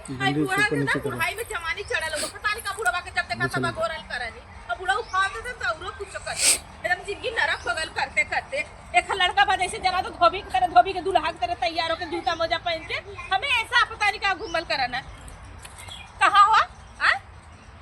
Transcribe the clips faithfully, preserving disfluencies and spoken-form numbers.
आई बूढ़ा के ना बुढ़ाई में जवानी चढ़ल हो, पता नहीं का बुढ़वा के जब देखा तब गोरल करनी। अब बुढ़ऊ खा दे तो औरो कुछ कर। एकदम जिंदगी नरक हो गल करते करते। एक लड़का बा जैसे जना तो धोबी के तरह, धोबी के दूल्हा के तरह तैयार होके जूता मोजा पहन के हमें ऐसा पता नहीं का घूमल करना। कहाँ हो? आ?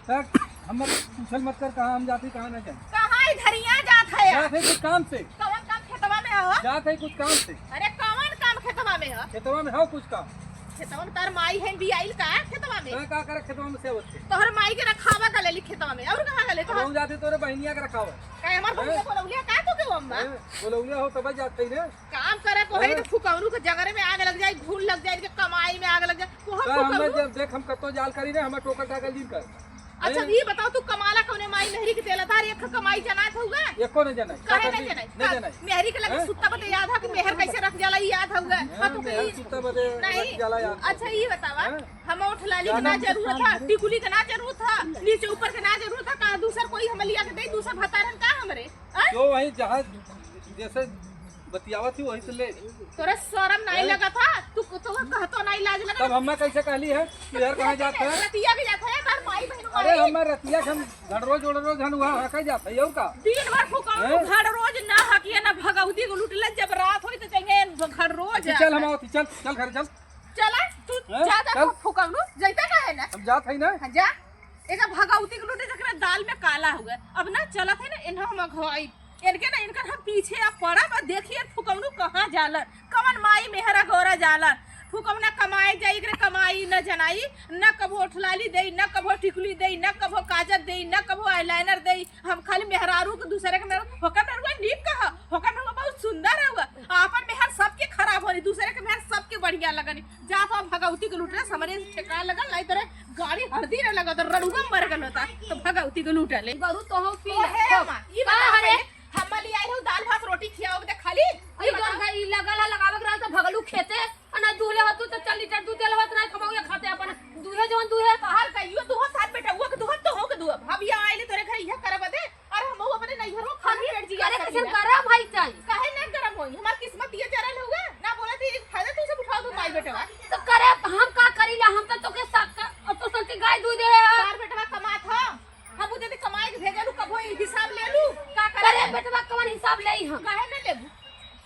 सर, हम मत पूछल मत कर, कहाँ हम जाते, कहाँ ना जाए। कहाँ इधरिया जात है? जात है कुछ काम से। कौन काम खेतवा में हो? जात है कुछ काम से। अरे कौन काम खेतवा में हो? खेतवा में हो कुछ काम। खेतवा में तार माई है बियाइल का खेतवा में? मैं का करे खेतवा में से होते? तोहर माई के रखावा का लेली खेतवा में, और कहाँ गले अब तोहर? हम जाते तोरे बहनिया के रखावा। काहे हमार बहू हैं? के बोलौलिया का तो के वो अम्मा? हैं? बोलौलिया हो तब जात है ना। काम करे को है हैं? तो फुकौनू के जगरे में आग लग जाए, घून लग जाए, इनके कमाई में आग लग जाए। कोहा सर, हमें फुकौनू? जब देख हम कतो जाल करी रे, हमें टोकर टाकर लीन कर। अच्छा, हैं? ये बताओ, तू कमाला कौने माई मेहरी के देला तार, एक कमाई जनात हुआ? एको नहीं जनाई। काहे का नहीं करी? जनाई? नहीं का जनाई। मेहरी के लगे हैं? सुत्ता बदे याद है कि मेहर कैसे रख जाला, ये याद हुआ? हैं, और तू मेहर कहीं सुत्ता बदे नहीं। रख जाला याद। अच्छा, ये बतावा, हैं? हम ओठ लाली के जाना ना जरूरत था, टिकुली के ना जरूरत था, नीचे ऊपर के ना जरूरत था, का दूसर कोई हम लिया के दे, दूसर भतारन का हमरे? हैं? जो वही जहाँ जैसे बतियावत ही वही से ले। तोरा शरम नहीं हैं? लगा था? तू, तू कहतो नहीं लाज लगा? तब हमें कैसे कहली है कि यार कहाँ जात है? रतिया भी जात है, तार माई बहन अरे माई। हमें रतिया के हम घड़रोज ओड़रोज हन वहाँ हँका जात है, और का? दिन भर फुकाऊ हैं? घड़रोज ना हकिए ना भगौती को लूट ले, जब रात होई तो कहेंगे घड़रोज चल, हम आवत ही, चल, चल घर चल। चला, तू हैं? जा, जा, चल। फुकाऊ, जैता का है ना? हम जात है ना? हाँ, जा। एक भगौती के लूटे जकरा दाल में काला हुआ। अब ना चलत है ना, इन्हें हम अघवाई। इनके ना, इनकर हम पीछे अब पड़ब, देखिए फुकौनू कहाँ जालन, कवन माई मेहरा गोरा जालन। फुकौना कमाए जाई, एकरे कमाई न जनाई, न कभो ओठलाली देई, न कभो टिकुली देई, न कभो काजर देई, न कभो eyeliner देई। हम खाली मेहरारू के दूसरे के मेहरारू, होकर मेहरुआ नीक कहा, होकर मेहरुआ बहुत सुंदर है हुआ। आपन मेहर सबके खराब होनी, दूसरे के मेहर सबके बढ़िया लगनी। जा तो भगौती के लूट रहे, हमरे ठेकान लगल, नहीं तोरे गाड़ी हरदी न लगत, रड़ुआ मर गल होता, तो भगौती के लूट ले। गरु तो हम पी ले। ओहे अम्मा, ई का बतावा हरे? पहले, हम ले आई रहू दाल भात रोटी खियाओ दे खाली। ई ई बतावा। गरु का ई लगल है, लगावे के रहल तो भगलू खेते, आ ना दूहले होतू तो चल लीटर दूध देले होत, ना कमाऊ या खाते अपन दूहे जवन दूहे। तहार कहियो दूहो साथ बेटा, वो के दूहो तो हो के दूहो। हम ये आइले तोरे घर इहे करब दे, अरे हम अपने नैहरो खाली पेट जिया करे सकी कैसे ना। गरम है ताई? काहे ना गरम होई? हमार किस्मत ये जरल हुआ, ना बोला थी एक फायदा तू सब उठाओ तो माई बेटवा। तो करे हम का करी ला, हम तो तोके साथ का, और तो संती गाय दूध दे है। तार बेटवा कमात ह, हम उ जदि कमाई के भेजलू, कबो ई हिसाब ले लू, का करे? करे बेटवा कवन हिसाब लेई हम? काहे ना लेबू?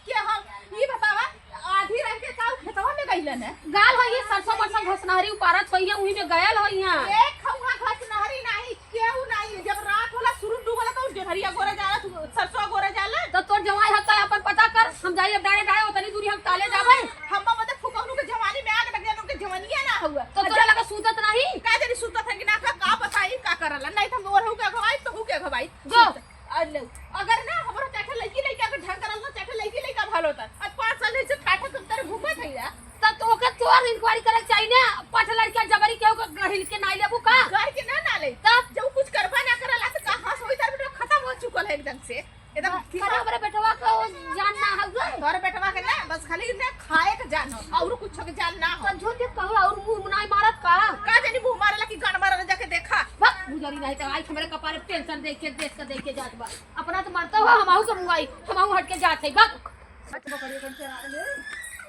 के हम, ई बतावा, आधी रह के का उ खेतवा में गइलन है? गाल होई है, सरसों मरसों घसनहरी उपारत होई है, उही में गयल होई है। ए, खौहा घसनहरी नाही, केहू नाही। जब रात होला, सूरज डूबला, तो जोन्हरिया गोरे जाला, सरसों गोरे जाला। तो तोर जवाई हत्ता अपन पता कर, हम जाई अब डाँड़े डाँड़े, उतनी दूरी हम ताले जाबे। हम मतलब फुकौनू के जवानी में आग लग जाए, उनके जवानिया ना हुआ। तो तोरा लगे सूतत नाही? का जानी सूतत है कि ना, का, का बताई, का करला? नहीं तो हम ओरहू के अगवाई, तोहू के अगवाई। जो। सूत। आ ले, अगर ना हमरो चाहे लड़की लड़का के ढंग करल ना, चाहे लड़की लड़का भलो त। अब पाँच साल से ठाठा तुम तेरे घूमत है यार। तब तो ओके तोर इंक्वायरी करे के चाहिए ना, पाठ लड़का जबरी केहू के गढ़िल के नाई लेबू का? घर के ना, ना ले। तब? जब कुछ करबा ना करला त का हँस होई, तार बेटा खत्म हो चुकल है एकदम से। एकदम हाँ, ठीक पर है। हमरे बेटवा का वो जान ना हउवे। तोरे बेटवा के ना, बस खाली ना खाए के जान हो, और कुछ के जान ना हो। तो झूठ के कहू, और मुँह मुनाई मारत का? का जानी मुँह मारेला कि गान मारेला, जाके देखा। बक, बुझारी नहीं तो आई हमरे कपारे टेंशन देख के, देख के, देख के जात बा। अपना तो मरता हुआ, हमहू के मुआई, हमहू हट के जात है, बक।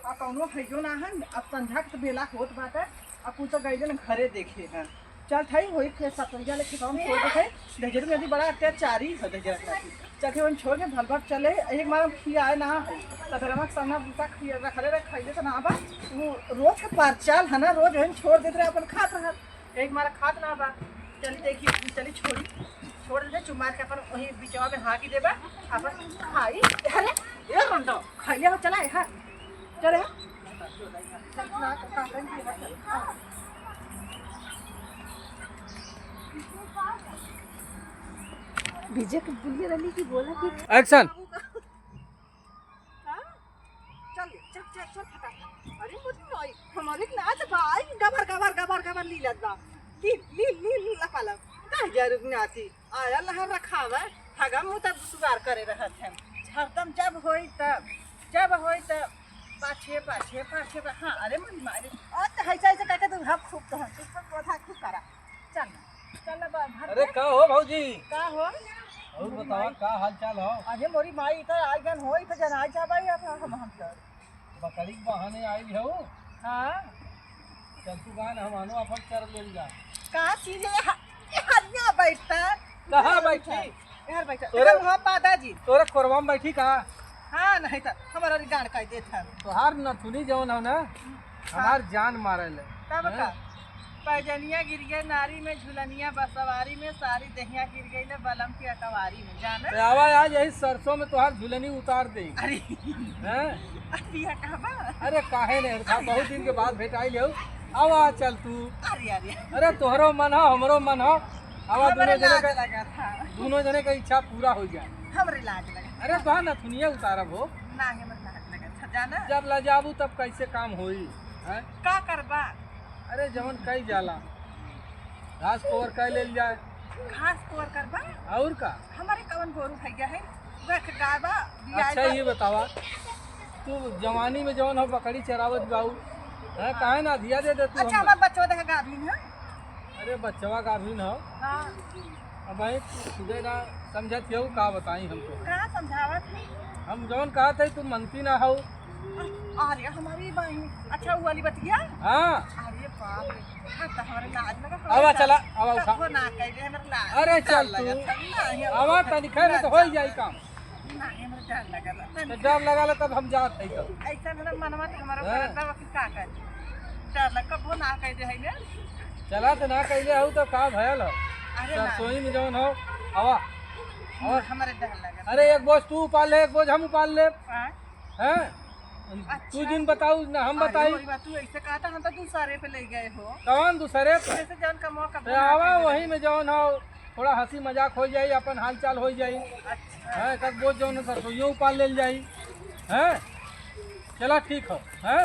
आ कौनो हइयो ना है, अब संझा के तो बेला होत बाटे, अब कुछ तो गइले न घरे देखे हैं। चल थाई, वही खेत सतरिया लेके गाँव में छोड़ देते, दहिजरू में भी बड़ा अत्याचारी है दहिजरा के नाती। चल के वहीं छोड़ के भल भल चले, एक बार हम खियाए ना है, सतरवा के सामने बूता खिया रखले रहे, खइले तो ना बा, वो रोज के परचाल है ना, रोज वहीं छोड़ देते रहे, अपन खात रहा। एक मारा खात ना बा। चली देखी, चली छोड़ी। छोड़ दे, चुमार के अपन वही बिचवा में हाँकी देबा, अपन खाई। अरे, ए रंडा, खइले हो, चला यहाँ। चल यहाँ। चल, चल, चल, चल, चल, चल। विजय के बोलिए रहली कि बोला कि Action। हाँ? चल, चल, चल, चल, फटाफट। अरे, मोरी माई, हमारे नाच भाई, गबर, गबर, गबर, गबर लीलत बा। ली, ली, ली, ली, लपालप। का जरूर नाची? आया लहर रखावे, हगा मुँह तब सुधार करे रहत हैं। हरदम जब होई तब, जब होई तब, पाछे, पाछे, पाछे, पा-, हाँ, अरे, मोरी माई, और तो है, ऐसे, ऐसे करके तू हब खूब तो है, तू सब पौधा खूब करा। चल, चल बा, घर अरे पे। का हो भौजी? का हो? और बतावा, का हाल चाल हो? अरे मोरी माई, ई तो आई गन हो, ई तो जनाई जाबा, ई अब हम, हम तो। बकरी के बहाने आई हो? हाँ। चल तू गान हम आनो अपन चर लेल जा। का सीधे ह-, हरिया बैठता। कहाँ बैठी? यार बैठा। तोरे, हम, हम पादा जी। तोरे कोरवा में बैठी का? हाँ, नहीं तो हमारा गाड़ काट देत है। तोहार नथुनी जौन हो ना, हाँ। हमार जान मारे ले। तब हैं? का? पैजनिया गिर गए नारी में, झुलनिया बसवारी में, सारी दहिया गिर गई ले बलम के अकवारी में, जाना? तो आवा आज यही सरसों में तोहार झुलनी उतार दे। अरे। हैं? अरे, ये का बा? अरे, काहे नहीं, था बहुत दिन के बाद भेंटाई लेउ। आवा, चल तू। अरे, अरे। अरे, तोहरो मन हो, हमरो मन हो। आवा, हमरे दोनों जने लाज का, लगा था। दोनों जने का इच्छा पूरा हो जाए। हमरे लाज लगा। अरे, तोहार नथुनिया उतारब हो। ना, हमरे लाज लगा था, जाना? जब लजाबू, तब कैसे काम होई? हैं? का करबा? अरे, जवन कई जाला, घास कोवर कई लेल जाए। घास कोवर करबा? और का? हमारे कवन गोरू भैया है, रख गाय बा, बियाई अच्छा, बा। ये बतावा, तू जवानी में जवन हो बकरी चरावत बाऊ, हैं, हाँ। काहे ना अधिया दे दे तू अच्छा, हमका? हमार बच्चवा देखा गाभिन है। अरे, बच्चवा गाभिन हो। हाँ। अब भाई, तुझे ना समझत हो, का बताई हम तो? का समझावत है? हम जवन कहत है, तू मनती ना हो। अरे, हमारी बहिन, अच्छा, वो वाली बतिया? हाँ। अरे बाप रे, हाँ, तो हमारे लाज लगा, आवा, चला, आवा, उठा। कबो ना कह दे, हमारे लाज। अरे, डर चल तू। लगा था, ना, ये आवा, तनी खैर, तो हो ही जाई काम। ना, ये हमारे डर लगा था। तो डर लगा ला, तब हम जात है तो। ऐसा मेरा मनवा तो हमारा हाँ। करत बा कि का करे? डर लगा, कबो ना कह दे है ना। चला तो ना कह दे हो तो का भयल हो? अरे ना। सरसोई में जौन हो, आवा। और हमारे डर लगा। अरे, एक बोझ तू उपाल ले, एक बोझ हम उपाल ले। हाँ। हैं? अच्छा। तू जिन बताऊ ना हम अरे, बताई। वही बात, तू ऐसे कहा था, हम तो दूसरे पे ले गए हो। कौन दूसरे पे? जैसे जौन का मौका तो बना आवा, के दे। वही में जौन हो, थोड़ा हंसी मजाक हो जाई, अपन हालचाल हो जाई। अच्छा। हैं, तब वो जौन सरसोइयों उपाल लेल जाई। हैं? चला, ठीक हो। हैं?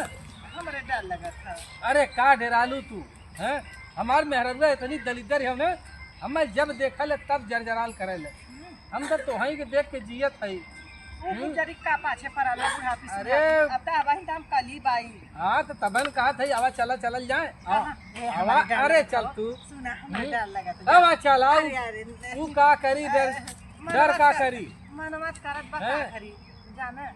हमरे डर लगा था। अरे, का डेरालू तू? हैं? हमार मेहररुआ इतनी दलिद्दर है ना, हमें जब देखा ले, तब जरजराल करे ले। हम्म। हम तो तोहई के देख के जियत हई। वो हम्म। गुजरी का पाछे पड़ल है बुढ़ापी अरे। सुनापी। अब तो अबहिन तो हम कली बाई। हाँ, तो तबन कहा था, आवा चला चलल जाए। हाँ, हाँ। ए, आवा, हमारे डर अरे लगत चल हो। तू। सुना, हमारे हम्म। डर लगत हो। आवा चल, आऊ। अरे, अरे, नहीं। तू का करी, डर, अरे, डर मनवा का कर-, करी? मनवा करत बा का हैं? करी, जाना।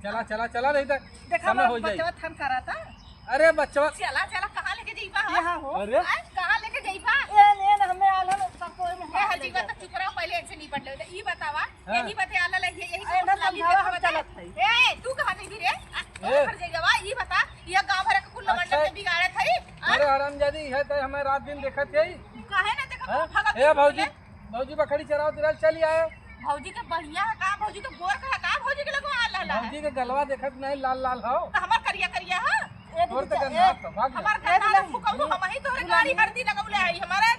चला, चला, चला, नहीं तो देखा समय वो हो जाई। बचवा थन करा था। अरे बचवा। चला, चला, कहाँ लेके जइबा हो? यहाँ हो। अरे। आय, कहाँ लेके जइबा? ए, ए, न, हमें आल हम सबको में ए, हाथ हर ले जीवा जाते। तो चुप रहो, पहले इनसे निपट ले। तो ई बतावा, हाँ। यही बते आला ले, ये, यही ए, सब ना कुल लाली समझावा, देखा हम बता। चलत हई। ए, तू कहाँ जइबी रे? आ, ए। घर जइबा, ई बता, ये गाँव भर के कुल लवंडा अच्छा। के बिगाड़त हई। आ? अरे हरामजादी, है तो हमें रात दिन देखत हई। काहे ना देखत हाँ? हो, भगत ए, के भौजी, बोले? भौजी बकरी चरावत रहल, चली आए। भौजी के बढ़िया है का? भौजी के गोर का है का? भौजी के लगवा आल रहला है। भौजी के गलवा देखत नहीं, लाल लाल हो। तो हमार करिया करिया है। ए तोर दीदी, तो गंधा ए, तो भाग जा। हमार ए गंधा दुल्हन, फुकऊ, हम ही तोहरे दुल्हन। गाड़ी हरदी लगौले आई। हमारे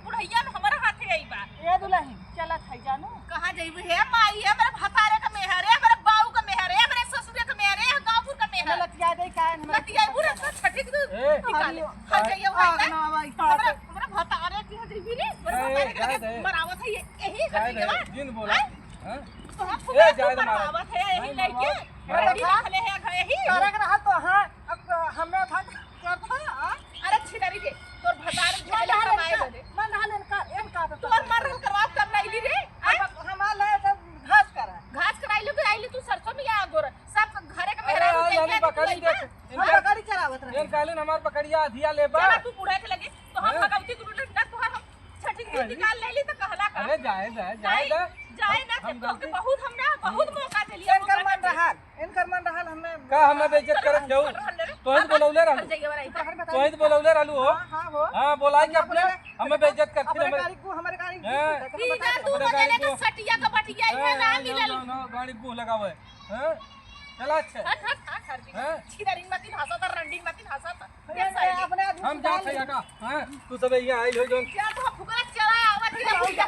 बुढ़ैया में हमारा हाथ है ई बा। ए दुल्हन, चलत है जानू। कहाँ जइबू हे माई? हे हमरे भतारे का मेहर, हे हमरे बाऊ का मेहर, हे हमरे ससुरे का मेहर, हे गाँवपुर का मेहर। लतिया दे का है, हमरे लतिया बुढ़ा तो छठी के ए, निकाले। अरे, हर जइया आ, भाई ना, ना, भाई, हमरा, हमरा भतारे के जइबी रे, हमरा ए, भतारे के जाए लगे दे। मरावत है ये, यही जाए कर दे, दिया। जिन बोला। हैं? हाँ? तो हम ए, खूब जाए दे मारा। मरावत है, यही नहीं लइके, मरावा। रंडी रखले है घर यही। करक रहा तो हाँ, अब हमरा भाग करत है, हाँ? अरे छिनरी रे, तोर भतारे मन भेजले रहा कमाए इनका, बदे। मन रहा इनका, इनका तो तोर मन रहल करवा तब नहीं ली रे, हैं? अब हमार ले तो घास करा। घास कराई लो, कराई लो, तू सरसों में या गोर, सब घरे के अरे, मेहरारू आज लेके हम आके बकरी तू देख, अइबा। इनका हम बकरी चरावत रहे। इनका कालीन हमार बकरिया अधिया लेबा। चला तू बूढ़ा के लगे, तो हम हैं? भगवती गुरु डंडा तोहार हम छठी के अरे। निकाल लेली तो कहला का? अरे जाए दे, जाए नहीं, दे। जाए हम, ना, हम तो गलती बहुत हमरा, बहुत मौका देली, इनकर मौका मन देली। रहल, इनकर मन रहल, हमें का हमें बेइज्जत करत जाऊ? रहल रे। तोहे तो बोलौले रहलू। हर जगह वाला इधर। तोहे तो बोलौले रहलू हो। हाँ, हाँ, हो। हाँ, बोलाई के अपने बोला, हमें बेइज्जत करती अपने हमें। गाड़ी को, हमारे गाड़ी को हैं? बता दे, ई बता ना दे। तू अपने बजाले गाड़ी तो को। सटिया का बटिया, इहे हैं, ना ना, मिलल। ना, ना, गाड़ी को लगावे। हैं? चला, अच्छा। हट, हट, हट, हट, हैं? छिदरिन मतिन हंसत, रंडीन मतिन हंसत। ये ये, ये सही। अपने आदमी हम सुधार जात है ले। का? हैं? तू सब यहाँ आइल हो जौन। क्या तो फुकरा चला, आवत है, भैया।